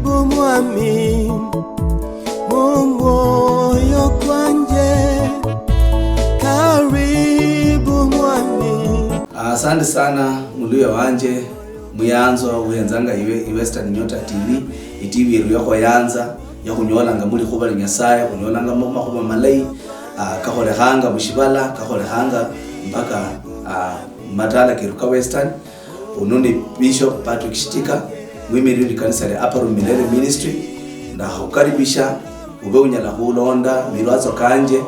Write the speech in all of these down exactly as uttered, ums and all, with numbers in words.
Omwami, mumwoyo kwanje, karibu mwami. Asante sana, muluya wanje, muyanzwa, wenzanga iwe, i Western Nyota T V, i T V yeru yakhuyanza, yakhunyolanga muli khuba li Nyasaye, khunyolanga mu makhuba malayi, ah, kakholekhanga mushibala, kakholekhanga mpaka, ah, matala keru ka Western. Uno ni Bishop Patrick Shitika, mwimiriri likanisa lya Upper Room Milele Ministry. Ndakhukaribisha ube unyala khulonda milwatso kanje,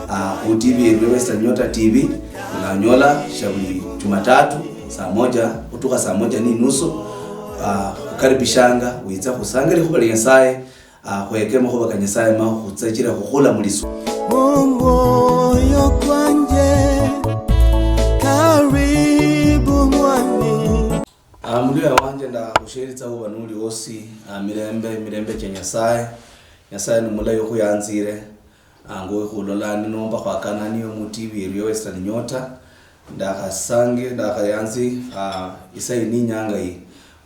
ah, khu T V yeru ya Western Nyota T V. Unanyola sha buli Jumatatu saa moja kutukha saa moja ni nusu. Ah, khukaribishanga witsa khusanga likhuba lya Nyasaye. Ah, khweke makhuba ka Nyasaye ma khutsachire khukhula mulisu. Mumwoyo kwanje, karibu mwami. Ah, muluya wanje, ndakhusheritsa uba nuli osi, ah, mirembe, mirembe cha Nyasaye. Nyasaye ni mulayi, ukhuyanzire. Ah, ngwe khulola ni nomba khwakananiyo mu T V yeru ya Western Nyota. Ndakhasange, ndakhayanzi, ah, isayi ni inyanga yi,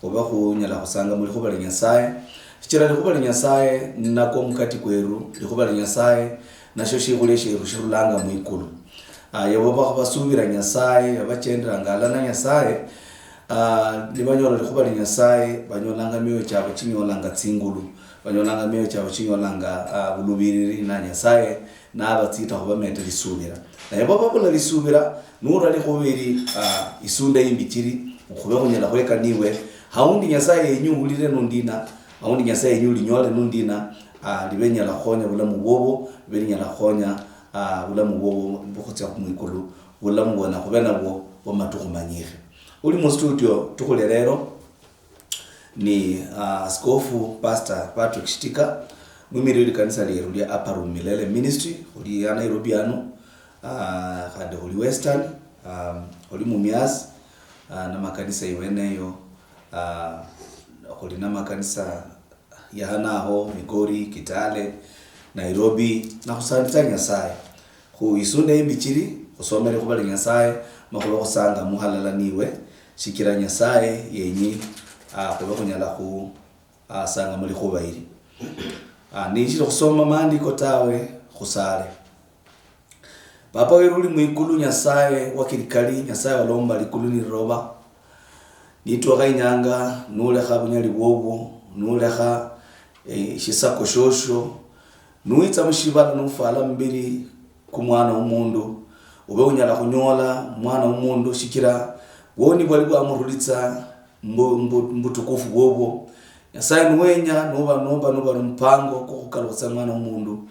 khuba khunyala khusanga mu likhuba lia Nyasaye. Shichira likhuba lia Nyasaye ni nakwo omukati kweru, likhuba lia Nyasaye nasho shikhulia shieru shirulanga mwikulu. Ah, yabo ba-, basubira Nyasaye, abachenderanga alala na Nyasaye, ah, nibanyola likhuba lia Nyasaye, banyolanga mioyo chiabwe chinyolanga tsingulu, banyolanga mioyo chiabwe chinyolanga, ah, bulubiriri na Nyasaye, nabatsita khubameta lisubira. Naye baba babula lisubira, nura likhuba ili, ah, isunda imbi chiri, khube khunyala khweka niwe. Haundi Nyasaye yenyu uhulire nundina, haundi Nyasaye yenyu ulinyole nundina, ah, libe linyala khukhonya bulamu bwobo, libe linyala khukhonya, ah, bulamu bwobo bukhutsia khumwikulu, bulamu bwena khube nabwo bwa matukhu manyikhi. Uli mu studio tukhule lero, ni, ah, Askofu Pastor Patrick Shitika, mwimiriri likanisa lieru lia Upper Room Milele Ministry, khuli ya Nairobi ano, ah, khandi khuli Western, ah, khuli Mumias, ah, na makanisa iweneyo, ah, khuli na makanisa ya hanaho, Migori, Kitale, Nairobi, na khusanditsa Nyasaye. Khu isunda imbi chiri, khusomere khuba li Nyasaye, ma khube khusangamu halala niwe, shichira Nyasaye yenyi, ah, khube khunyala khu, ah, sanga mu likhuba ili. Ah, ninjiri khusoma maandiko tawe, khusale. Papa weru uli mwikulu, Nyasaye wa kilikali, Nyasaye walomba likulu ni liloba, nitwakha inyanga, nulekha bunyali bwobwo, nulekha, eh, shisako shosho, nuwitsa mushivala nufwala mubiri ku mwana womundu, ube unyala khunyola mwana womundu, shichira bwoni bwali bwamurulitsa mbu-, mbu-, mbutukufu bwobwo. Nyasaye nuwenya, nuba, nuba, nuba nomupango kwo khukalukhitsa mwana womundu,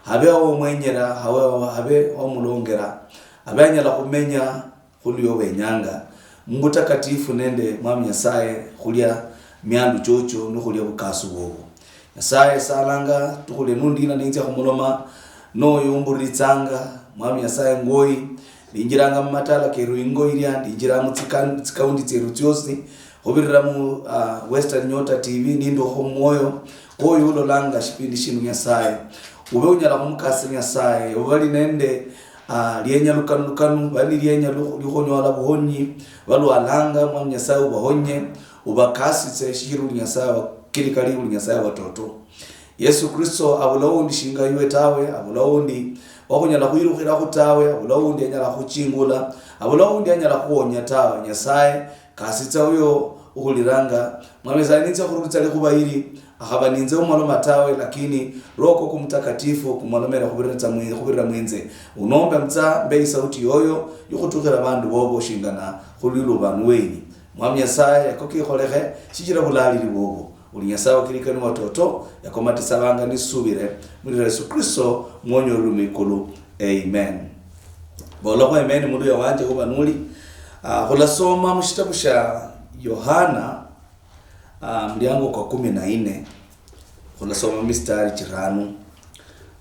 habe wamwenyera, habe, habe wamulongera, habe anyala khumenya khulio wenyanga, mubutakatifu nende Mwami Nyasaye, khulia miandu chocho, nokhulia bukasu bwobwo. Nyasaye salanga, tukhule nundina ninzia khumuloma, noyo umbuliritsanga, Mwami Nyasaye ngoyi, ndinjiranga mumatala keru ingo ilia, ndinjira mu tsika-, tsikaunti tsieru tsiosi, khubirira mu, ah, Western Nyota T V, nindukha omwoyo, kwoyo ulolanga shipindi shinu Nyasaye. Ube unyala khumukasira Nyasaye, ube bali nende, ah, lienya lukanu lukanu, bali lienya lu-, lukhunyola buhonyi, balwalanga, Mwami Nyasaye ubahonye, ubakasitse, shichira uli Nyasaye wa kilikali, uli Nyasaye wa toto. Yesu Kristo abula oundi shinga iwe tawe, abula oundi wakhunyala khwirukhirakhu tawe, abula oundi anyala khuchingula, abula oundi anyala khuwonya tawe. Nyasaye, kasitsa uyo uhuliranga. Mwami Nyasaye, ninzia khurulitsa likhuba ili, akhaba ninze umaloma tawe, lakini Roho koko Mutakatifu kumalomere khubirira mwi-, khubirira mwinze. Unombe mutsa mbe isauti yoyo yukhutukhira abandu bobo shingana khulwiluba nuwenyi. Mwami Nyasaye, yako kikholekhe, shichira bulaliri bwobo. Uli Nyasaye wa kilikani wa toto, yakomatisabanga nisubire, mulira Yesu Kristo, mwonyi uli mwikulu. Amen. Bolakho amen, muluya wanje, huba nuli. Ah, khulasoma mushitabu shia Yohana, ah, muliango kwa kumi na nne. Khulasoma mistari chiranu.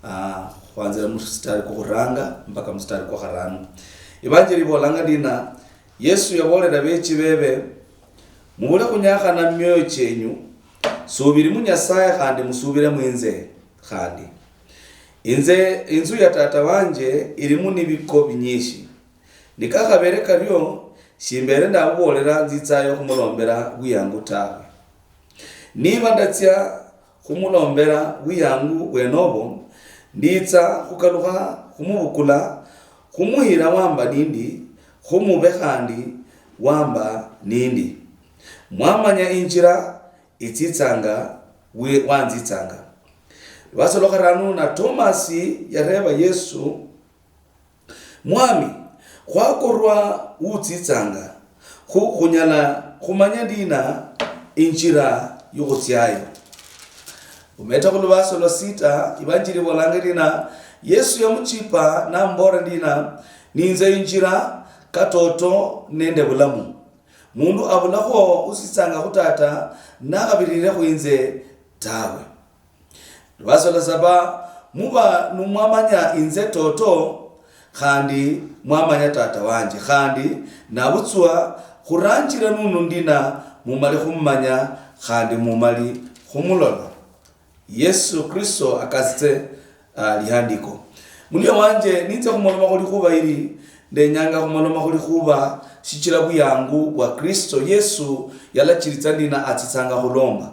Ah, khwanzira mustari kwa khuranga mpaka mustari kwa kharanu. Ivanjili ibolanga ndina, Yesu yaboolera beechi beebe, "Mubule khunyakhana mumioyo chienyu, suubiri mu Nyasaye khandi musuubire mu inze khandi. Inze, inzu ya Tata wanje ilimu nibiko binyishi. Nikakhabere kario, shimbere ndamuboolera nzitsayo khumulombera bwiyangu tawe. Niba ndatsia khumulombela bwiyangu bwenobo, nditsa khukalukha khumubukula, khumuhira wamba nindi, khumube khandi wamba nindi. Mwamanya injira itsitsanga wi-, wanzitsanga. Lwasolo kharanu na Tomasi yareba Yesu, Mwami, khwakorwa wutsitsanga, khu khunyala khumanya ndina injira yukhutsiayo? Umeta khulubaso lwa sita, Ivanjili ibolanga ndina, Yesu yamuchipa nambola ndina, ninze injira, katoto nende bulamu. Mundu abulakhwo usitsanga khu Tata nakhabirire khwinze tawe. Lubasa lwa saba, muba numwamanya inze toto, khandi mwamanya Tata wanje, khandi nabutswa khuranjira nunu ndina, mumali khumumanya khandi mumali khumulola. Yesu Kristo akasitse, ah, lihandiko. Mulia wanje, ninze khumoloma khulikhuba ili, ndenyanga khumoloma khulikhuba shichila buyangu bwa Kristo Yesu yalachilitsa ndina atsitsanga khulomba.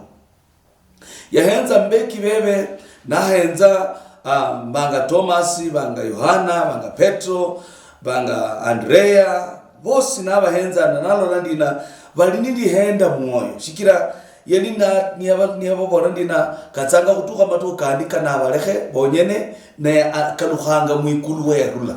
Yahenza mbeki bebe, nahenza, ah, banga Tomasi, banga Yohana, banga Petro, banga Andrea, bosi nabahenza, na nalola ndina bali nilihenda mwoyo. Shikira yali na-, niyaba-, niyababola ndina katsanga khutukha matukhu kandi kanabalekhe bonyene, naye akalukhanga mwikulu weyarula.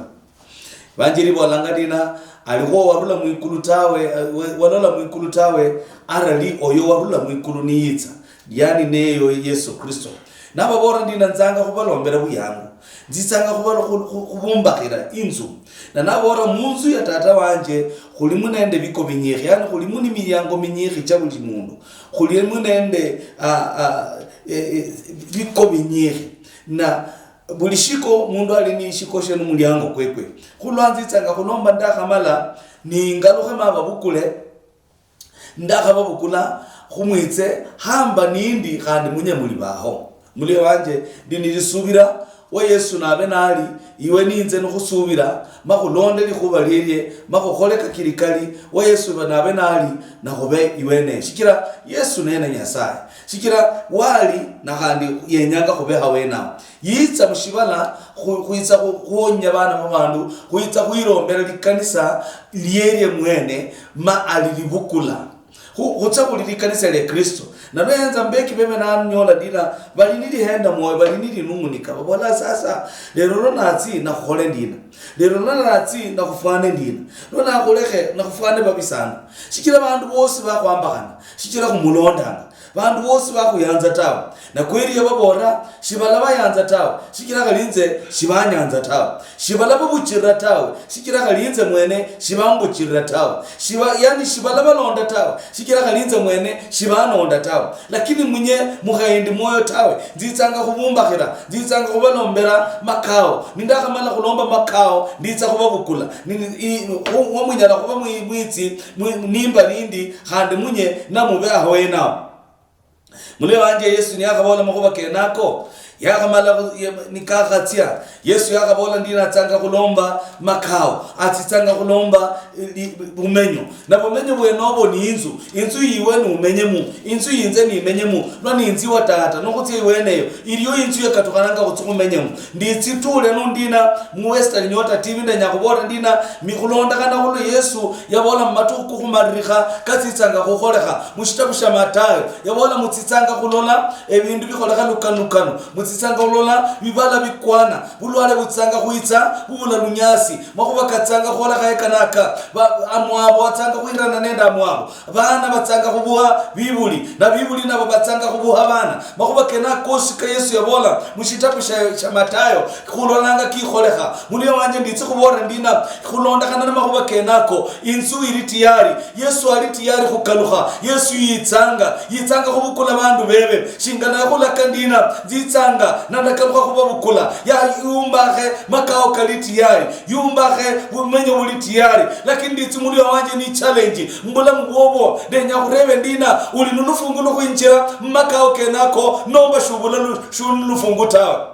Vanjili ibolanga ndina, alikho warula mwikulu tawe, eh, wa-, walola mwikulu tawe, arali oyo warula mwikulu niyitsa, yani neyo Yesu Kristo. Nababola ndina, nzanga khubalombela buyangu, nzitsanga khubalo-, khu-, khu-, khubumbakhira inzu. Na nabola, munzu ya Tata wanje khulimu nende biko binyikhi, yani khulimu ni miliango minyikhi cha buli mundu, khulimu nende, ah, ah, eh, eh, biko binyikhi. Na buli shiko, mundu ali ni shiko shie numuliango kwekwe. Khulwa nzitsanga khulomba ndakhamala, ningalukhe ma babukule, ndakhababukula, khumwitse, hamba nindi khandi munye muli baho. Mulie wanje, ndi nilisubira, wa Yesu nabe nali, iwe ninze nikhusubira, ma khulonde likhuba lielie, ma khukhole kakili kali, wa Yesu nabe nali, nakhube iwene. Shichira Yesu nene Nyasaye. Shichira wali, na khandi yenyanga khube hawenaho. Yitsa mushibala khu-, khwitsa khu-, khuwonya bana ba bandu, khwitsa khwilombela likanisa lielie mwene, ma alilibukula. Khu-, khutsa khuli likanisa lia Kristo. Nalwo yenza mbeki bebe nanyola ndina, bali nilihenda mwoyo, bali nilinung'unika. Babola, sasa, lero lwa natsi, nakhukhole ndina? Lero lwa natsi, nakhufwane ndina? Lwa nakhulekhe, nakhufwane babi sana. Shichira bandu bosi bakhwambakhana, shichira khumulondanga. Bandu bosi bakhuyanza tawe. Na kweli yababola, shibala bayanza tawe, shichira khali inze shibanyanza tawe. Shibala babuchirira tawe, shichira khali inze mwene shibambuchirira tawe. Shiba-, yani, shibala balonda tawe, shichira khali inze mwene shibanonda tawe. Lakini munye mukhaindi mwoyo tawe, nzitsanga khubumbakhira, nzitsanga khubalombera makao. Nindakhamala khulomba makao, nditsa khubabukula. Ni-, i-, khu-, wa munyala khuba mwi-, mwitsi, mwi-, nimba nindi, khandi munye namube aho wenao. Mulio wanje Yesu niyakhabola makhuba kenako, yakhamala khu-, ye-, nikakhatsia, Yesu yakhabola ndina atsanga khulomba makao, atsitsanga khulomba, eh, li-, bumenyo. Na bumenyo bwenobo ni inzu, inzu yiwe numenyemu, inzu yinze nimenyemu, lwa ninzi wa Tata, nokhutsia iweneyo, iliyo inzu yakatukhananga khutsi khumenyemu. Nditsitule nundina mu Western Nyota T V, ndenya khubola ndina, mi khulondokhana khulwa Yesu yabola mumatukhu kokhumalirikha katsitsanga khukholekha. Mushitabu shia Matayo, yabola, mutsitsanga khulola ebindu bikholekha lukanu lukanu, mutsitsanga khulola bibala bikwana, bulwale butsitsanga khwitsa bubula lunyasi, makhuba katsitsanga khwolekha ekanaka, ba-, amwabo atsanga khwirana nende amwabo, bana batsanga khubuha bibuli, na bibuli nabo batsanga khubuha bana. Makhuba kenako kosi ka Yesu yabola mushitabu shia, shia Matayo, khulolanga kikholekha. Mulio wanje, nditsi khubola ndina, khulondokhana na makhuba kenako, inzu ili tiyari. Yesu ali tiyari khukalukha. Yesu yitsanga, yitsanga khubukula bandu bebe. Shingana yakhulaka ndina, nzitsanga, nandakalukha khubabukula. Ya, yumbakhe makao kali tiyari. Yumbakhe bumenyo buli tiyari. Lakini nditsi mulio wanje ni challenge. Mubulamu bwobwo, ndenya khurebe ndina, uli nulufungu lukhwinjira mumakao kenako, nomba shubula lu-, shu-, lufungu tawe?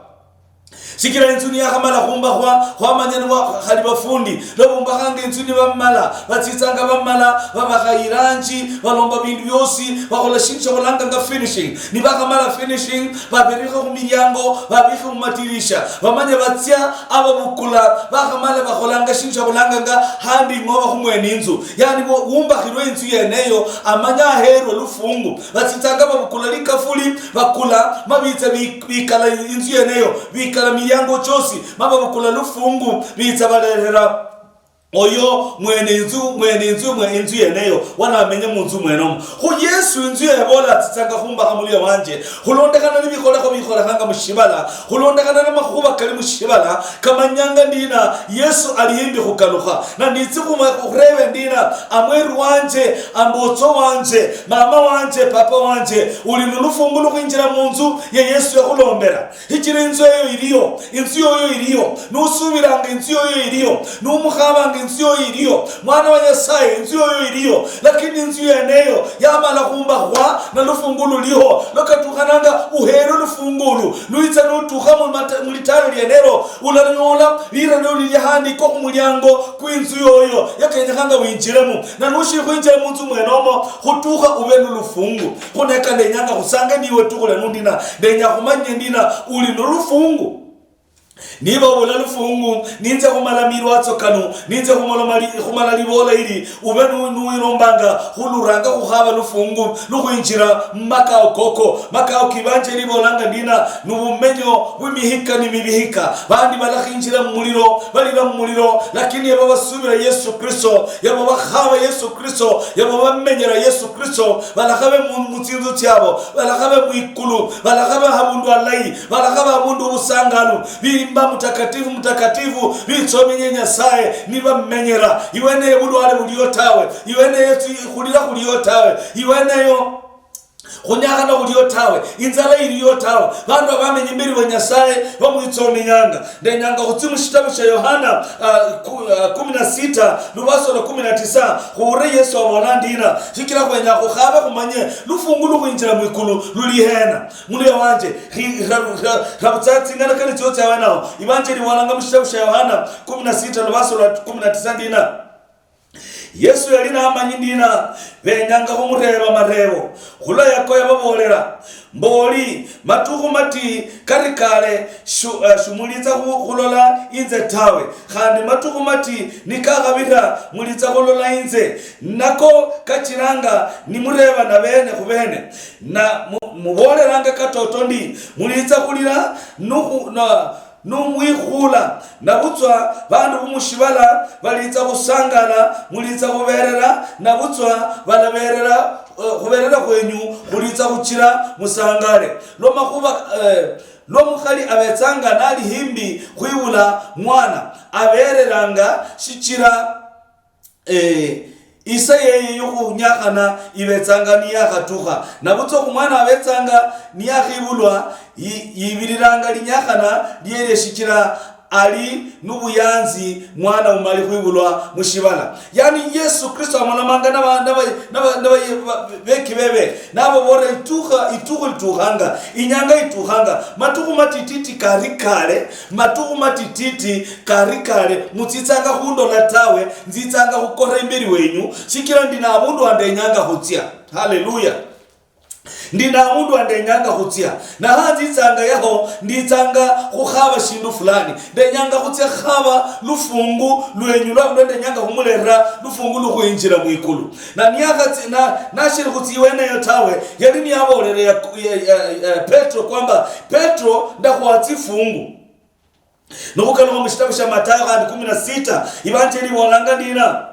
Sikila inzu niyakhamala khumbakhwa, khwamanya niwa khali bafundi, lobumbakhanga inzu nibamala, batsitsanga bamala, babakha iranji, balomba bindu biosi, bakhola shindu shakhulanganga finishing. Nibakhamala finishing, babirikha khumiliango, babikhe khumatirisha, bamanye batsia ababukula, bakhamala bakholanga shindu shakhulanganga handing over khumwene inzu. Yani, wo-, wumbakhirwe inzu yeneyo, amanye aherwe lufungu. Batsitsanga babukula likafuli, bakula, mabitsa bi-, bikala inzu yeneyo, bikala miliango chosi, mababukula lufungu, bitsa balerera oyo mwene inzu, mwene inzu, mwe-, inzu yeneyo, wanamenye munzu mwenomo. Khu Yesu inzu yebola atsitsanga khumbakha mulia wanje, khulondekhana nibikholekho bikholekhanga mushibala, khulondekhana namakhuba kali mushibala, kamanyanga ndina, Yesu ali himbi khukalukha. Na nditsi khumwe-, khurebe ndina, amweru wanje, ambotso wanje, mama wanje, papa wanje, uli nulufungu lukhwinjira munzu ye Yesu yakhulombera. Hichira inzu eyo iliyo, inzu yoyo iliyo, nusubiranga inzu yoyo iliyo, numukhabanga inzu yoyo iliyo, mwana wa Nyasaye, inzu yoyo iliyo, lakini inzu yeneyo yamala khumbakhwa na lufungu luliho, lwakatukhananga uhere lufungu ulu, nuitsa nutukha mu mata-, mulitala lienelo, ulanyola lirano lili handikwa khumuliango kwinzu yoyo yakenyekhanga winjiremu, na nushiri khwinjira munzu mwenomo, khutukha ube nulufungu. Khuneka ndenyanga khusange niwe tukhule nundina, ndenya khumanye ndina uli nulufungu. Niba obula lufungu, ninze khumala milwatso kanu, ninze khumala li-, khumala libola ili, ube nu-, nuwilombanga khuluranga khukhaba lufungu lukhwinjira mumakao koko. Makao kibanje libolanga ndina, nubumenyo bwimihika ni mibihika. Bandi balakhinjira mumuliro, balira mumuliro, lakini ebo basubira Yesu Kristo, yabo bakhaba Yesu Kristo, yabo bamenyera Yesu Kristo, balakhabe mu, mutsinzu tsiabo, balakhabe mwikulu, balakhabe habundu halayi, balakhabe habundu hubusangalu, bimba mutakatifu, mutakatifu, bitsomenye Nyasaye, nibamenyera. Iweneyo bulwale buliyo tawe, iweneyo tsi-, khulira khuliyo tawe, iweneyo khunyakhana khuliyo tawe, inzala iliyo tawe. Bandu abamenya imberi wa Nyasaye bamwitsomenyanga. Ndenyanga khutsi mushitabu shia Yohana, ah, ku-, ah, kumi na sita, lubaso lwa kumi na tisa, khuure Yesu abola ndina, shichira khwenya khukhabe khumanye lufungu lukhwinjira mwikulu luli hena. Mulia wanje, ri-, ra-, ra-, rabutsa tsinganakani tsio tsia wenaho. Ibanje libolanga mushitabu shia Yohana kumi na sita, lubaso lwa kumi na tisa ndina. Yesu yali namanyi ndina benyanga khumureba marebo. Khulwa yako yababolera, mboli, matukhu mati kari kale shu-, eh, shimulitsa khu-, khulola inze tawe, khandi matukhu mati nikakhabira mulitsa khulola inze. Nako kachiranga nimureba na bene khu bene. Na mu-, muboleranga katoto ndi, mulitsa khulira nukhu-, na, numwikhula, nabutswa bandu bumushibala balitsa khusangala, mulitsa khuberera, nabutswa balaberera, eh, khuberera khwenyu khulitsa khuchira musangale. Lwa makhuba, eh, lwa mukhali abetsanga nali himbi khwibula mwana, abereranga shichira Eh, isa yeye yokhunyakhana ibetsanga niyakhatukha. Nabutswa khumwana abetsanga niyakhibulwa, yi-, yibiriranga linyakhana lielie shichira ali nubuyanzi mwana umali khwibulwa mushibala. Yani Yesu Kristo amolomanga naba-, naba-, naba-, naba-, ba-, beki bebe, nababolera, itukha, itukhu litukhanga, inyanga itukhanga, matukhu matititi kari kale, matukhu matititi kari kale, mutsitsanga khundola tawe, nzitsanga khukora imberi wenyu, shichira ndi na abundu wa ndenyanga khutsia. Haleluya! Ndi na abundu wa ndenyanga khutsia, na hanzitsanga yaho, nditsanga khukhaba shindu fulani. Ndenyanga khutsia khaba lufungu lwenyu lwa, lwa ndenyanga khumulerera, lufungu lukhwinjira mwikulu. Na niyakhatsi-, na, nashiri khutsia iweneyo tawe, yali niyabolere ya, ya, ya, ya Petro kwamba, Petro, ndakhwa tsifungu. Nokhukalukha mushitabu shia Matayo khandi kumi na sita, ivanjeli ivolanga ndina,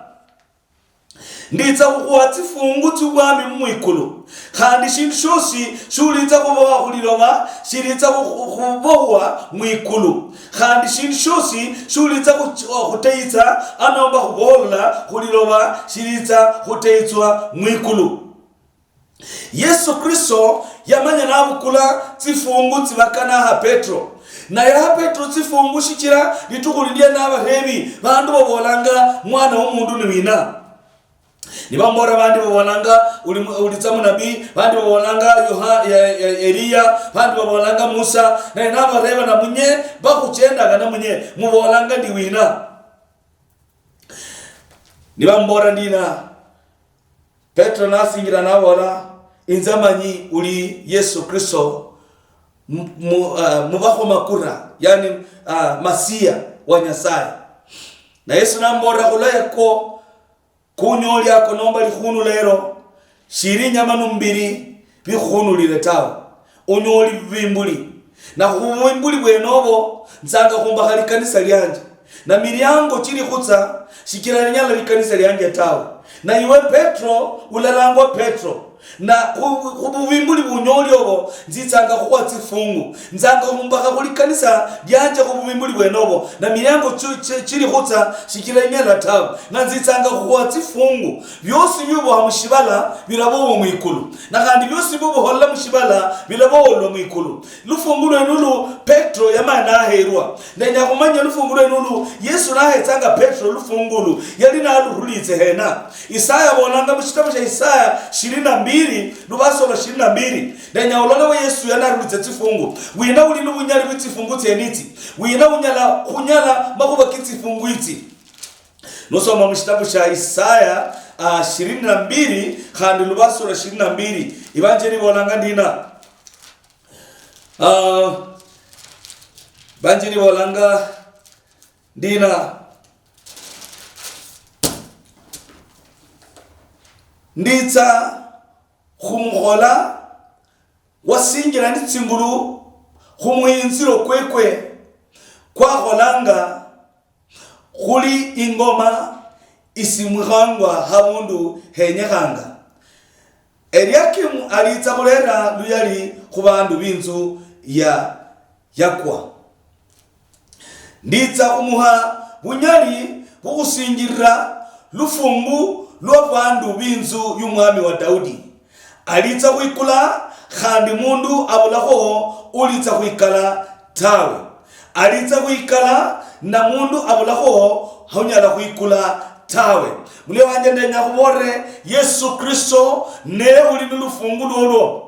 nditsa khukhuha tsifungu tsiovwami mumwikulu, khandi shindu shiosi shiulitsa khuboha khulilova shilitsa khu-, khu-, khubohwa mwikulu, khandi shindu shiosi shiulitsa khu-, khuteyitsa anomba khuboholola khulilova shilitsa khuteyitswa mwikulu. Yesu Kristo yamanya navukula tsifungu tsivakana ha Petro. Naye ha Petro tsifungu shichira litukhu lilia navarevi, vandu vavolanga, "Mwana wa mundu ni wina?" Nibambola bandi babolanga uli, ulitsa munabii, bandi babolanga Yoha-, ya, ya, Eliya, bandi babolanga Musa, naye nabareba na munye bakhuchendanga na munye mubolanga ndi wina? Nibambola ndina? Petro nasingira nabola, inze manyi uli Yesu Kristo, mu, mu, uh, mubakho makura, yani uh, Masiya wa Nyasaye. Na Yesu nambola, khulwa yako kunyoli ako nomba likhunu lero, shiri inyama numbiri bikhunulire tawe, unyoli bubimbuli. Na khububimbuli bwenobo nzanga khumbakha likanisa lianje, na miliango chilikhutsa shichira linyala likanisa lianje tawe. Na iwe Petro ulalangwa Petro, na khu- khububimbuli bunyoli obo nzitsanga khukhwa tsifungu. Nzanga khumbakha khulikanisa lianje khububimbuli bwenobo, na miliango chi- chi- chilikhutsa shichira inyala tawe. Na nzitsanga khukhwa tsifungu. Biosi biuboha mushibala bilabohwa mwikulu, na khandi biosi biubohola mushibala bilaboholwa mwikulu. Lufungu lwenulu Petro yamala naherwa. Ndenya khumanya lufungu lwenulu, Yesu nahetsanga Petro lufungulu, yali nalurulitse hena? Isaya abolanga mushitabu shia Isaya shirini na mbili, lubasolo shirini na mbili. Ndenya ulolewo Yesu yanarulitse tsifungu. Wina uli nubunyali bwe tsifungu tsienitsi? Wina unyala khunyala makhuba ke tsifungu itsi? Nusoma mushitabu shia Isaya uh, shirini na mbili khandi lubasura shirini na mbili, ibanjeli ibolanga ndina? Uh, banjeli ibolanga ndina? Nditsa khumukhola wasinjila ni tsingulu khumuhinzilo kwekwe kwakholanga khuli ingoma isimwikhangwa habundu henyekhanga. Eliakimu aliitsa khulera luyali khu bandu binzu ya yakwa. Nditsa khumuha bunyali bukhusinjirira lufungu lwa bandu binzu yu mwami wa Daudi. Aliitsa khwikula, khandi mundu abulakho uliitsa khwikala tawe. Aliitsa khwikala, na mundu abulakho unyala khwikula tawe. Mulia wanje, ndenya khubolere, Yesu Kristo ne uli ni lufungu lwolwo.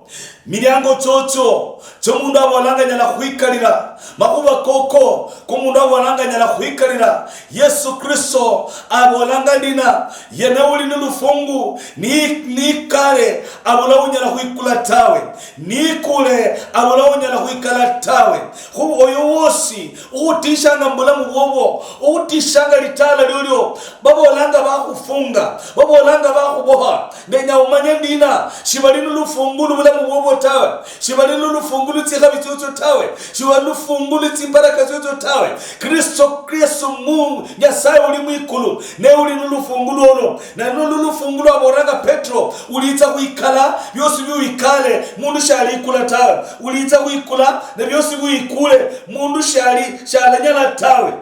Miliango chocho cho mundu abolanga nyala khwikalira, makhuba koko ko mundu abolanga nyala khwikalira, Yesu Kristo abolanga ndina? Yene uli ni lufungu, ni nikale abula unyala khwikula tawe, nikule abula unyala khwikala tawe. Khu oyo wosi ukhutishanga mubulamu bwobwo, ukhutishanga litala liolio, babolanga bakhufunga, babolanga bakhuboha. Ndenya umanye ndina, shibali nulufungu lubulamu bwobwo tawe, shibali nulufungu lutsikhabi tsyotsyo tawe, shibali nulufungu lutsimbaraka tsyotsyo tawe. Kristo Yesu mu Nyasaye uli mwikulu, ne uli nulufungu lwolwo. Na nulu lufungu lwaboranga Petro, ulitsa khwikala biosi biuikale, mundu shalikula tawe. Ulitsa khwikula ne biosi biuikule, mundu shali shalanyala tawe.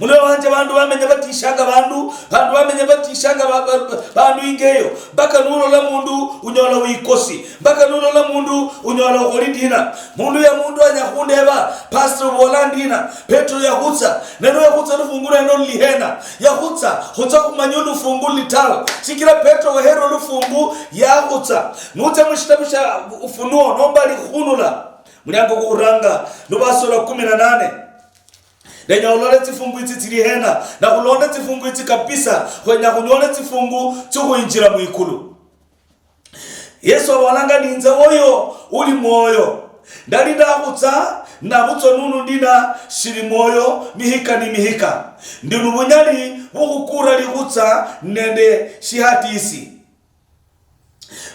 Mulio wanje, bandu bamenya batishanga bandu, bandu bamenya batishanga ba- ba- ba- bandu ingeyo. Mpaka nulola mundu unyola wikosi, mpaka nulola mundu unyola ukholi ndina. Mundu ya mundu anya khundeba, Pastor, ubola ndina? Petro yakhutsa, neno yakhutsa lufungu lweno lulihena? Yakhutsa khutsa khumanya olufungu lulitawe, sikira Petro waherwa olufungu yakhutsa. Nutsia mushitabu shia Ufunuo nomba Likhunula, muliango kukhuranga, lubaso lwa kumi na nane. Ndenya ulole tsifungu itsi tsili hena, na khulonda tsifungu itsi kabisa, khwenya khunyole tsifungu tsikhwinjila mwikulu. Yesu abolanga, ninze oyo uli mwoyo. Ndali ndakhutsa, nabutswa nunu ndina shili mwoyo mihika ni mihika. Ndi nubunyali bukhukura likhutsa nende shihatisi.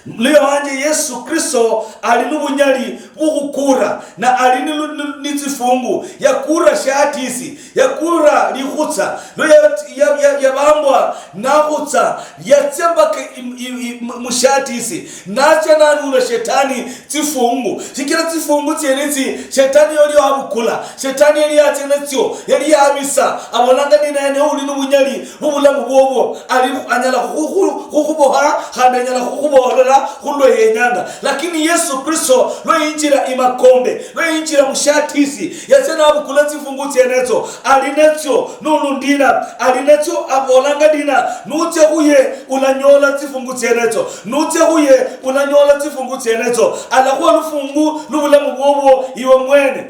Muluya wanje, Yesu Kristo ali nubunyali bukhukura, na ali ni lu- ni- ni tsifungu. Yakura shihatisi, yakura likhutsa, lwa ya- ya- ya- yabambwa nakhutsa, yatsia mpaka im- im- im- mushihatisi, natsia nanula shetani tsifungu, shichira tsifungu tsienetsi shetani yali yabukula. Shetani yali yatsia natsio, yali yabisa. Abolanga, ni naye ne uli nubunyali mubulamu bwobwo, ali anyala khukhu- khukhuboha, khandi anyala khukhuboholela. khulwa yenyanga. Lakini Yesu Kristo lwa yinjira imakombe, lwa yinjira mushatisi, yatsia nabukula tsifungu tsienetso, ali netsio, nunu ndina, ali netsio, abolanga ndina, nutsia khuye, ulanyola tsifungu tsienetso, nutsia khuye, ulanyola tsifungu tsienetso, alakhuwa lufungu lubulamu bwobwo iwe mwene.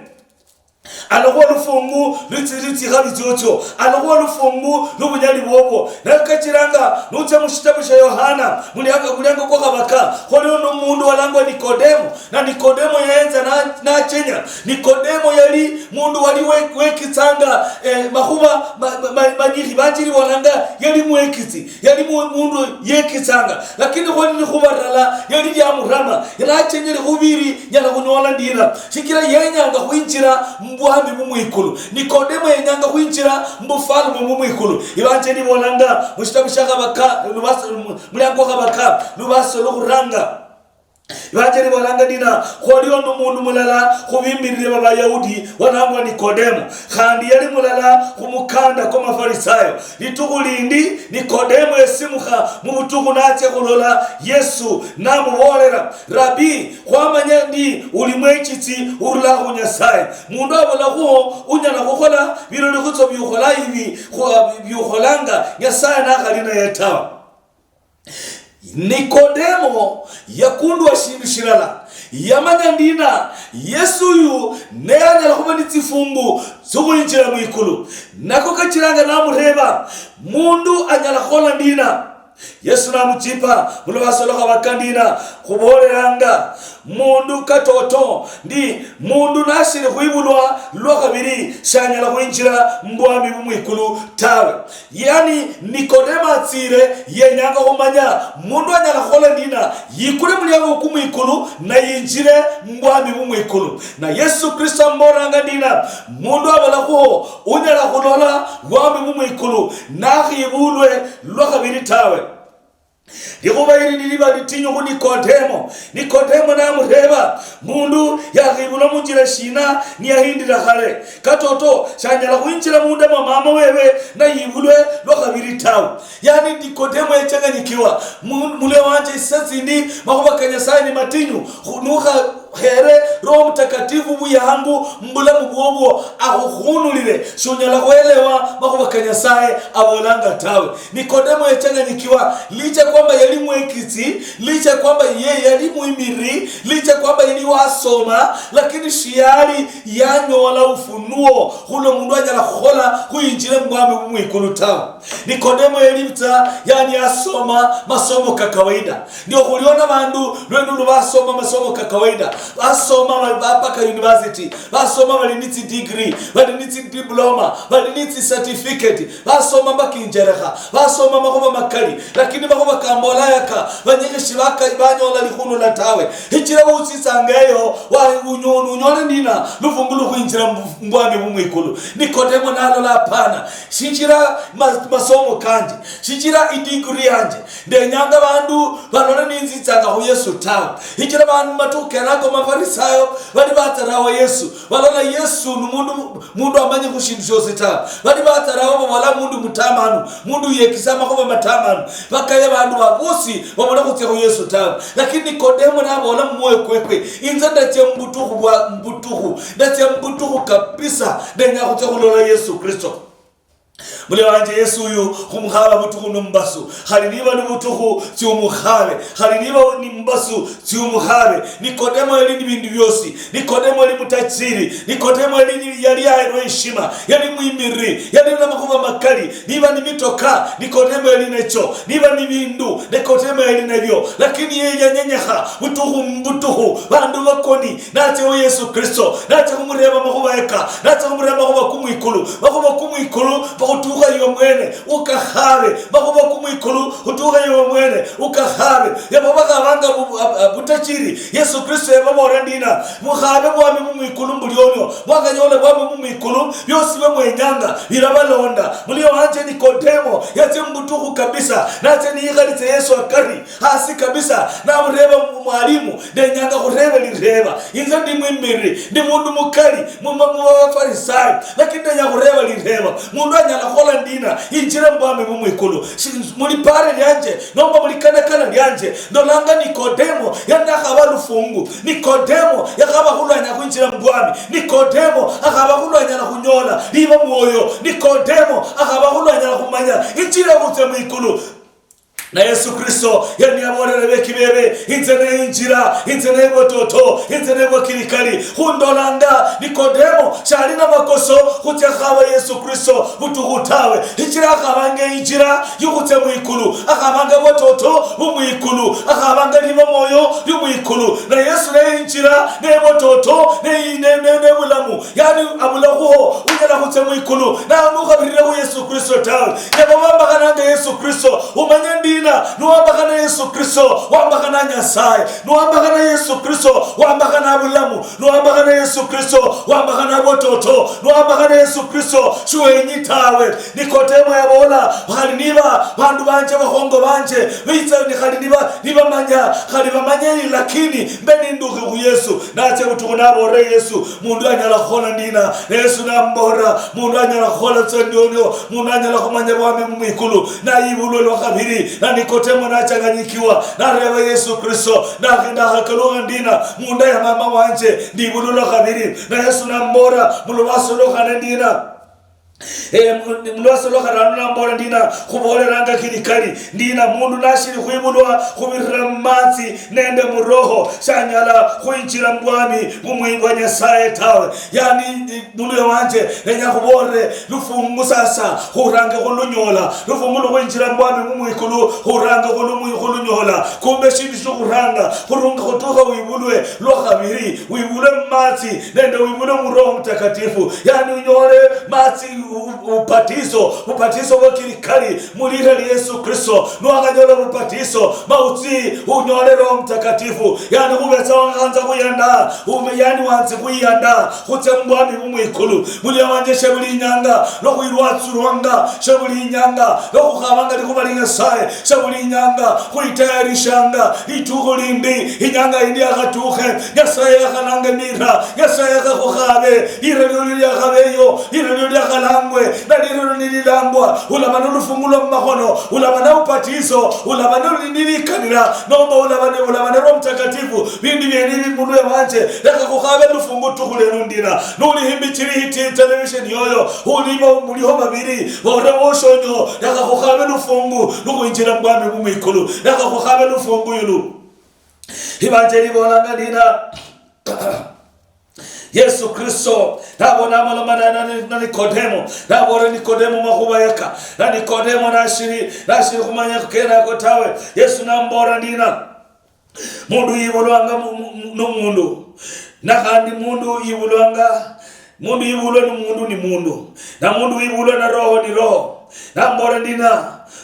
Alakhuwa lufungu lwitsi-, lwitsikhabi tsyotsyo. Alakhuwa lufungu lwobunyali bwobwo. Nayo kachiranga, nutsia mushitabu shia Yohana, muliango, muliango kwa khabaka, khwaliho nomundu walangwa Nikodemo. Na Nikodemo yaenza na-, nachenya. Nikodemo yali mundu wali we-, wekitsanga, eh, makhuba ma-, ma-, ma-, manyikhi. Banjiri bolanga yali mwekitsi. Yali mu-, mundu yekitsanga. Lakini khwali likhuba lala, yali liamurama. Yalachenyere khubiri, nyala khunyola ndina. Shichira yenyanga khwinjira mubwami bumwikulu. Nikodemo yenyanga khwinjira mubufalme bumwikulu. Ibanjeli ibolanga mushitabu shia Khabaka, lubasa-, mu-, muliango wa Khabaka, lubaso lwokhuranga. Ibanjeli ibolanga ndina, khwaliho nomundu mulala khubimirire babaYahudi, walangwa Nikodemo. Khandi yali mulala khumukanda kwa Mafarisayo. Litukhu lindi, Nikodemo yesimukha mubutukhu natsia khulola Yesu, namubolera, Rabi, khwamanya ndi uli mwechitsi urula khu Nyasaye. Mundu abulakhuho unyala khukhola biloli khutso biukhola ibi, khu-, biukholanga Nyasaye nakhali naye tawe. Nikodemo yakundwa shindu shilala. Yamanya ndina, Yesu uyu ne anyala khuba ni tsifungu tsikhwinjira mwikulu. Nako kachiranga namureba, mundu anyala khukhola ndina? Yesu namuchipa, mulubasa lwa Khabaka ndina, khuboleranga mundu katoto ndi mundu nashiri khwibulwa lwa khabiri shanyala khwinjira mubwami bumwikulu tawe. Yani Nikodemo atsire yenyanga khumanya mundu anyala khukhola ndina yikule muliango kumwikulu na yinjire mubwami bumwikulu. Na Yesu Kristo ambolanga ndina, mundu abulakhuho unyala khulola bwami bumwikulu nakhibulwe lwa khabiri tawe. Likhuba ili niliba litinyu khu Nikodemo. Nikodemo namureba, mundu yakhibulwa munjira shina niyahindira khale? Katoto shanyala khwinjira munda mwa mama wewe nayibulwe lwa khabiri tawe. Yani Nikodemo yachanganyikiwa. Mu-, mule wanje isa tsindi makhuba ka Nyasaye ni matinyu. Khu-, nukha- Khere Roho Mutakatifu buyangu mubulamu bwobwo akhukhunulire, shunyala khwelewa makhuba ka Nyasaye abolanga tawe. Nikodemo yachanganyikiwa, licha kwamba yali mwekitsi, licha kwamba ye yali mwimiri, licha kwamba yali wasoma, lakini shiyali yanyola ufunuo khulwa mundu anyala khukhola khuyinjire mubwami bumwikulu tawe. Nikodemo yali butswa, yani asoma masomo ka kawaida. Ndio khuliona bandu lwenulu basoma masomo ka kawaida. Basoma ba-, ba-, mpaka university. Basoma bali ni tsi degree, bali ni tsi diploma, bali ni tsi certificate. Basoma mpaka injerekha. Basoma makhuba makali. Lakini makhuba kambola yaka, banyekhe shibaka banyola likhunula tawe. Hichira utsitsanga eyo, wa-, unyo-, unyole nina lufungu lukhwinjira mbu-, mbwami bumwikulu. Nikodemo nalola hapana. Shichira ma-, masomo kanje, shichira idiguri yanje, ndenyanga bandu balole ninzitsanga khu Yesu tawe. Shichira bandu matukhu kenako Mafarisayo bali batsarawo Yesu, balola Yesu ni mundu, mundu amanyikhu shindu shiosi tawe. Bali batsarawo babola mundu mutamanu, mundu yekisa amakhuba matamanu. Bakaya bandu babosi babole khutsia khu Yesu tawe. Lakini Nikodemo nabola mumwoyo kwekwe, inze ndatsia mubutukhu bwa, mubutukhu, ndatsia mubutukhu kabisa, ndenya khutsia khulola Yesu Kristo. Muli wanje Yesu uyu khumukhaba butukhu ni mbasu, khali niba ni butukhu tsiumukhabe, khali niba ni mbasu tsiumukhabe. Nikodemo yali ni bindu biosi. Nikodemo yali mutajiri. Nikodemo yali ni, yali aherwe heshima. Yali mwimiriri. Yali na makhuba makali. Niba ni mitoka, Nikodemo yali necho. Niba ni bindu, Nikodemo yali nabio. Lakini yeye yanyenyekha butukhu mbutukhu. Bandu bakoni, natsia wa Yesu Kristo, natsia khumureba makhuba eka, natsia khumureba makhuba kumwikulu, makhuba kumwikulu, bakhutukha iwe mwene, ukakhabe, makhuba kumwikulu, khutukha iwe mwene, ukakhabe. Yabo bakhabanga bu-, ab-, ab-, butachiri, Yesu Kristo yababola ndina, mukhabe bwami bumwikulu mbulionio, mwakanyola bwami bumwikulu, biosi bimwenyanga, birabalonda. Mulio wanje Nikodemo, yatsia mbutukhu kabisa, natsia niyikhalitse Yesu akari, hasi kabisa, namureba, "Mwalimu, ndenyanga khurebe lireba. Inze ndi mwimiriri, ndi mundu mukali mu, mu, mu Bafarisayo, lakini ndenya khureba lireba. Mundu anyala Ndina, injira mubwami bwo mwikulu. Shi-, mulipare lyanje, nomba mulikanakana lyanje, ndolanga Nikodemo, yanakhaba lufungu. Nikodemo, yakhaba khulwanya khwinjira mubwami. Nikodemo, akhaba khulwanyala khunyola, liba mwoyo. Nikodemo, akhaba khulwanyala khumanya, injira yokhutsia mwikulu. Na Yesu Kristo, yani yabolera beki bebe, inze ne injira, inze ne bototo, inze ne bwakirikali. Khundolanga, Nikodemo, shali na makoso, khutsia khaba Yesu Kristo, butukhu tawe. Injira akhabanga injira, yukhutsia mwikulu. Akhabanga bototo, bu mwikulu. Akhabanga liba moyo, yu mwikulu. Na Yesu ne injira, ne bototo, ne, ne, ne, ne bulamu. Yani, abulakhuho unyala khutsia mwikulu, nawe nukhabirire khu Yesu Kristo tawe. Yaba wambakhananga Yesu Kristo, umanye ndina, niwambakhana Yesu Kristo, wambakhana Nyasaye. Niwambakhana Yesu Kristo, wambakhana bulamu. Niwambakhana Yesu Kristo, wambakhana bototo. Niwambakhana Yesu Kristo, shiwenyi tawe. Nikodemo yabola, khali niba bandu banje, bakhongo banje, bitsa ni khali niba, nibamanya, khali bamanye, lakini mbe nindukhi khu Yesu. Natsia butukhu nabolera Yesu, mundu anyala khukhola ndina? Na Yesu nambolera, mundu anyala khukhola tsa ndiondio, mundu anyala khumanya bwami mu mwikulu, nayibulwe lwa khabiri. Na Nikodemo nachanganyikiwa, nareba Yesu Kristo, "Ndakhe-, ndakhakalukha ndina munda ya mama wanje, ndibulwe lwa khabiri?" Na Yesu nambolera, "Mu lubasi lwa khane ndina?" Eh, mu-, mu lwasa lwa kharano nambola ndina, khuboleranga kili kali, ndina mundu nashili khwibulwa khubirira mumatsi nende muroho, shanyala khwinjira mubwami bumwi bwa Nyasaye tawe. Yani, muluya wanje, nenya khubolere lufungu sasa, khurange khulunyola. Lufungu lukhwinjira mubwami bumwikulu, khurange khulu-, khulunyola. Kumbe shindu shiokhuranga, khurunga khutukha wibulwe lwa khabiri, wibulwe mumatsi, nende wibulwe mu Roho Mutakatifu. Yani unyole matsi, u-, u-, ubatiso, ubatiso bwa kilikali, mu lira lia Yesu Kristo. Niwakhanyola ubatiso, ma utsi unyole Roho Mutakatifu. Yani khubetsa wakhanza khuyanda, ume yani wanzi khuyanda, khutsia mu bwami bu mwikulu. Mulia wanje, shebuli inyanga, lwa khwirwatsulwanga, shebuli inyanga, lwa khukhabanga likhuba lia Nyasaye, shebuli inyanga, khwitayarishanga, litukhu lindi, inyanga yindi yakhatukhe, Nyasaye yakhalange mira, Nyasaye yakhakhukhaabe, lira liolio liakhabeyo, lira liolio liakhalangwe, na lira liolio nililangwa, ulaba nolufungu lwa mumakhono, ulaba na ubatiso, ulaba noli-, nilikanira, nomba ulaba ne-, ulaba na Roho Mutakatifu, bindi biene ibi muluya wanje, lekha khukhabe lufungu tukhu lelu ndina, nuli himbi chili hiti television yoyo, uliba muliho babiri, bore woshonyo, lekha khukhabe lufungu, lukhwinjira mubwami bu mwikulu, lekha khukhabe lufungu yulu. Ibanjeli bolanga ndina, Yesu Kristo, nabona amaloma na, na, na Nikodemo, nabona Nikodemo makhuba yaka, na Nikodemo nashiri, nashiri khumanya kukena ako tawe. Yesu nambora ndina, mundu yibulwanga mu-, mu-, mu-, nu mundu, na khandi mundu yibulwanga, mundu yibulwa nu mundu ni mundu, na mundu yibulwa na roho ni roho. Nambora ndina,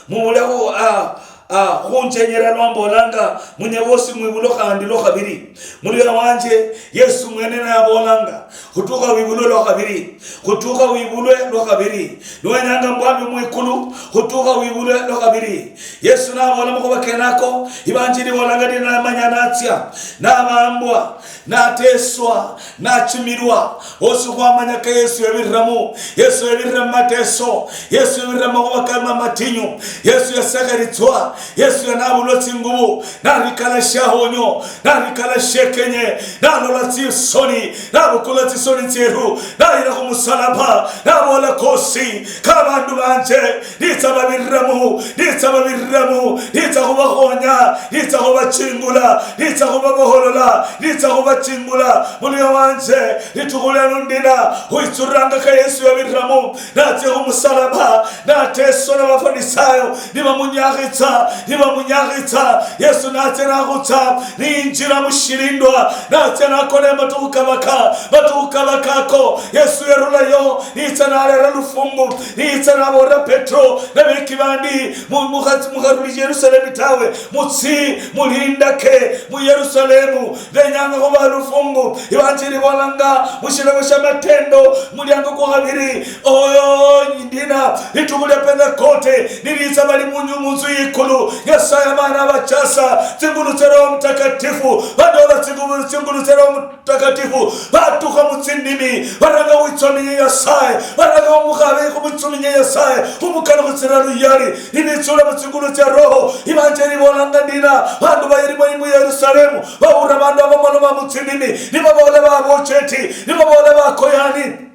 mubulekho, ah, ah, khunjenyera lwa mbolanga, munye bosi mwibulwe khandi lwa khabiri. Muluya wanje, Yesu mwene nabolanga, khutukha wibulwe lwa khabiri, khutukha wibulwe lwa khabiri. Niwenyanga mbwami mwikulu, khutukha wibulwe lwa khabiri. Yesu nabola makhuba kenako, ibanjili bolanga ndina namanya natsia, nabambwa, nateswa, nachimilwa, osi khwamanya ka Yesu yabiriramu. Yesu yabirira mumateso, Yesu yabirira mumakhuba kama matinyu, Yesu yasekheritswa, Yesu yanabulwa tsingubu, narikala shiahonyo, narikala shiekenye, nalola tsisoni, nabukula tsisoni tsieru, nayira khumusalaba, nabola, kosi ka bandu banje, nitsa babiriramu, nitsa babiriramu, nitsa khubakhonya, nitsa khubachingula, nitsa khubaboholola, nitsa khubachingula. Muluya wanje, litukhu lelo ndina, khwitsuliranga ka Yesu yabiriramu, natsia khumusalaba, nateswa na Bafarisayo, nibamunyakhitsa, nibamunyakhitsa. Yesu natsia nakhutsa, ninjira mushilindwa, natsia nakona matukhu kabaka, matukhu kabaka ako. Yesu yarulayo, nitsa nalera lufungu, nitsa nabolera Petro, nabeki bandi, mu-, mukha-, mukharuli Yerusalemu tawe, mutsi, mulindake mu Yerusalemu, benyanga khuba lufungu. Ivanjili ibolanga mushilabo shia Matendo, muliango kwa khabiri, oyo ndina, litukhu lia Pentekote, nilitsa bali munyu munzu yikulu, Nyasaye amana abachasa, tsingulu tsia Roho Mutakatifu, badola tsingulu, tsingulu tsia Roho Mutakatifu, batukha mu tsinimi, baranga khwitsominya Nyasaye, baranga khumukhabe khumwitsominya Nyasaye, khumukana khutsira luyali, nibitsula mutsingulu tsia Roho, ibanjeli ibolanga ndina, bandu bayirimo mu Yerusalemu, bawura bandu abamaloma mutsinimi, nibabola babocheti, nibabola bakoyani.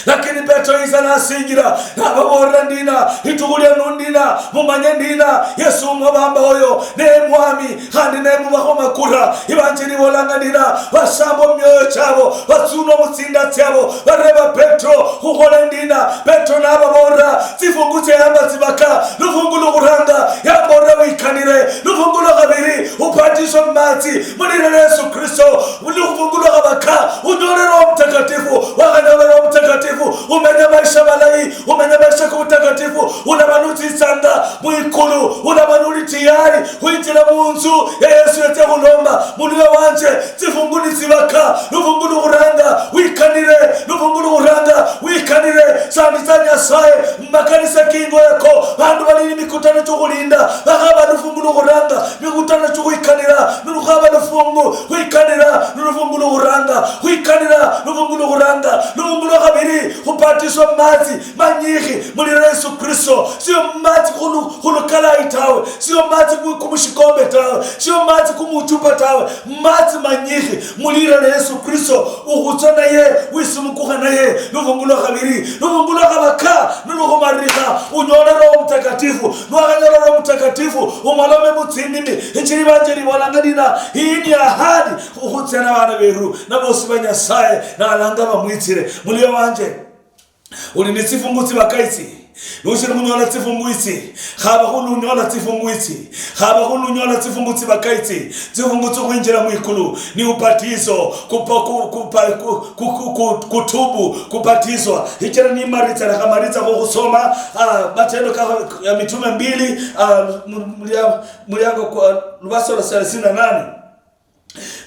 Lakini Petro yitsa nasinjira, nababoolera ndina, litukhu liano ndina, mumanye ndina, Yesu umwabamba oyo, ne Mwami, khandi ne mubakho makura. Ibanjili ibolanga ndina, basambwa mumioyo chabo, batsunwa mutsinda tsiabo, bareba Petro, khukhole ndina? Petro nababoolera, tsifungu tsiayamba tsibaka, lufungu lukhuranga, yamboolera wikanire, lufungu lwakhabiri, ubatiswe mumatsi, mulira Yesu Kristo, lufungu lwakhabaka, unyole Roho Mtakatifu. Wakhanyola Roho Mtakatifu, umenya maisha malayi, umenya maisha kubutakatifu, ulaba nutsitsanga mwikulu, ulaba nuli tiyari khwinjila munzu ya Yesu yetse khulomba, mulira wanje, tsifungu nitsibaka, lufungu lukhuranga, wikanire, lufungu lukhuranga, wikanire, sanditsa Nyasaye, mumakanisa kingo yako, bandu bali ni mikutano chokhulinda, bakhaba lufungu lukhuranga, mikutano chokhwikanira, nulukhaba lufungu, khwikanira, nulufungu lukhuranga, khwikanira, lufungu lukhuranga, lufungu lwakhabiri, khubatiswa mumatsi manyikhi, mulira Yesu Kristo, sio mumatsi khulu-, khulukalayi tawe, sio mumatsi ku-, kumushikombe tawe, sio mumatsi kumuchupa tawe, mumatsi manyikhi, mulira Yesu Kristo, ukhutswa naye, wisimukukha naye, lufungu lwakhabiri, lufungu lwakhabaka, nilukhumalirikha, unyole Roho Mtakatifu, nwakhanyala Roho Mtakatifu, umolome mutsinimi, ichili banje libolanga ndina, iyi ni ahadi, khukhutsia na bana beru, na bosi ba Nyasaye, nalanga bamwitsire, mulio wanje. Uli ni tsifungu tsibaka itsi. Nushiri khunyola tsifungu itsi, khaba khulunyola tsifungu itsi, khaba khulunyola tsifungu tsibaka itsi, tsifungu tsokhwinjira mwikulu, ni ubatizo, kupa-, ku-, kupa-, ku-, ku-, ku-, ku-, kutubu, kubatizwa. Hichira nimaritsa, lekha maritsa khukhusoma, ah, Matendo ka, ya Mitume mbili, ah, mu-, mulia-, muliango kwa, lubaso lwa thelathini na nane.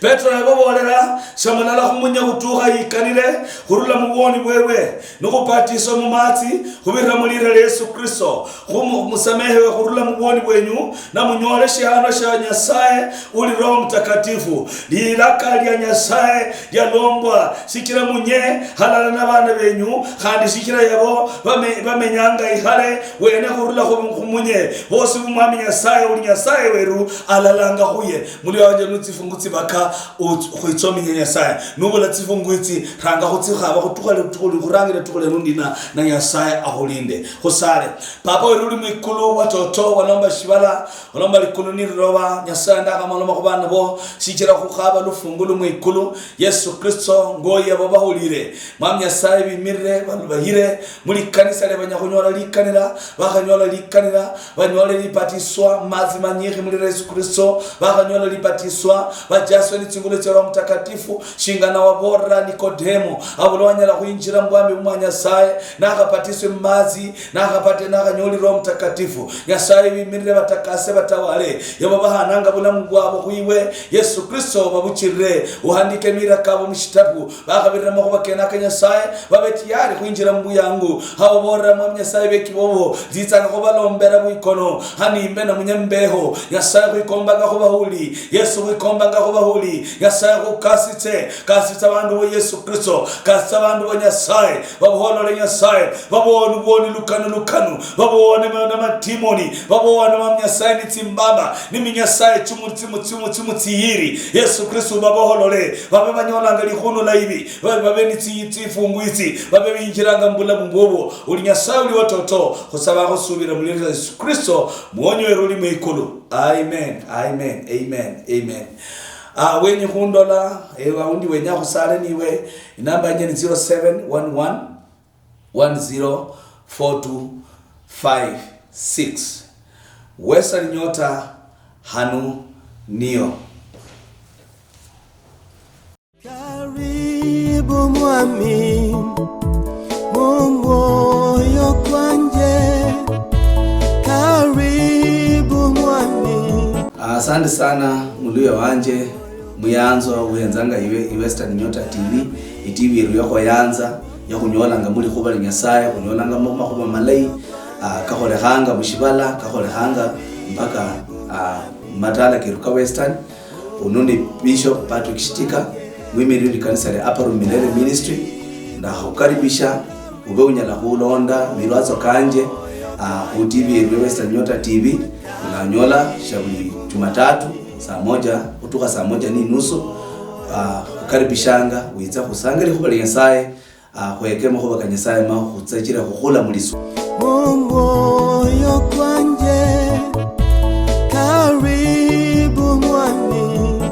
Petro yababoolera, "Shamulala khumunya khutukha yikanire khurula mubwoni bwebwe, nikhubatiswa mumatsi khubirira mulira lia Yesu Kristo, khu mu-, musamehewe khurula mubwoni bwenyu, na munyole shiano shia Nyasaye uli Roho Mutakatifu." Lilaka lia Nyasaye lialombwa, shichira munye halala na bana benyu, khandi shichira yabo bame-, bamenyanga ihale wene khurula khu-, khumunye. Bosi bu Mwami Nyasaye uli Nyasaye weru alalanga khuye. Muli wanje nu tsifungu tsibaka, u-, khwitsominye Nyasaye. Nubula tsifungu itsi, ranga khutsikhaba khutukha lu-, tukhu-, khurangire tukhu lenu ndina, na Nyasaye akhulinde. Khusale. Papa weru uli mwikulu, watoto, walomba shibala, walomba likulu ni liloba. Nyasaye, ndakhamaloma khu bana bo, shichira khukhaba lufungu lu mwikulu. Yesu Kristo, ngoye abo bahulire. Mwami Nyasaye, bimirire, balubayire, muli kanisa lia banya khunyola likanira, bakhanyola likanira, banyole libatiswa, matsi manyikhi mulira Yesu Kristo, bakhanyola libatiswa, bachaswe ni tsingulo tsia Roho Mutakatifu, shingana waborera Nikodemo, abula wanyala khwinjira mubwami bwa Nyasaye, nakhabatiswe mumatsi, nakhabati-, nakhanyoli Roho Mutakatifu. Nyasaye, bimirire, batakase, batawale, yabo bahananga bulamu bwabo khwiwe, Yesu Kristo, babuchirire, uhandike mira kabo mushitabu, bakhabirira makhuba kenaka Nyasaye, babe tiyari khwinjira mubuyangu. Khababolera Mwami Nyasaye, beki bobo, nzitsanga khubalombera bwikono, hanimbe na munyambeho. Nyasaye, khwikombanga khubahuli. Yesu, khwikombanga khubahuli. Nyasaye, khukasitse, kasitsa abandu bo Yesu Kristo, kasitsa abandu bo Nyasaye, babuholole Nyasaye, babone bwoni lukanu lukanu, babone ma-, na matimoni, babone Mwami Nyasaye ni tsimbamba, ni minyasaye chimu-, chimu-, chimu-, chimutsiyiri. Yesu Kristo, baboholole, babe banyolanga likhunula ibi, ba-, babe ni tsi-, tsifungu itsi, babe binjiranga mubulamu bwobwo. Uli Nyasaye uli watoto, khusaba khusubira mu lira Yesu Kristo, muonyi weru uli mwikulu. Amen, amen, amen, amen. Ah, wenyi khundola, ewe aundi wenya khusale niwe, inamba yanje ni zero seven one one one zero four two five six. Western Nyota, hanu niyo. Karibu Mwami, mu mwoyo kwanje. Karibu Mwami. Asante sana, muluya wanje, muyanzwa, wenzanga iwe, i Western Nyota T V, i T V yeru yakhuyanza, yakhunyolanga muli khuba li Nyasaye, khunyolanga mu makhuba malayi, ah, kakholekhanga mushibala, kakholekhanga mpaka, ah, matala keru ka Western. Uno ni Bishop Patrick Shitika. Mwimiriri likanisa lia Upper Room Milele Ministry, ndakhukaribisha ube unyala khulonda milwatso kanje, ah, khu T V yeru Western Nyota T V, unanyola sha buli Jumatatu saa moja khutukha saa moja ni nusu. Ah, khukaribishanga witsa khusanga likhuba lia Nyasaye, ah, khweke makhuba ka Nyasaye ma khutsachire khukhula mulisu. Omwoyo kwanje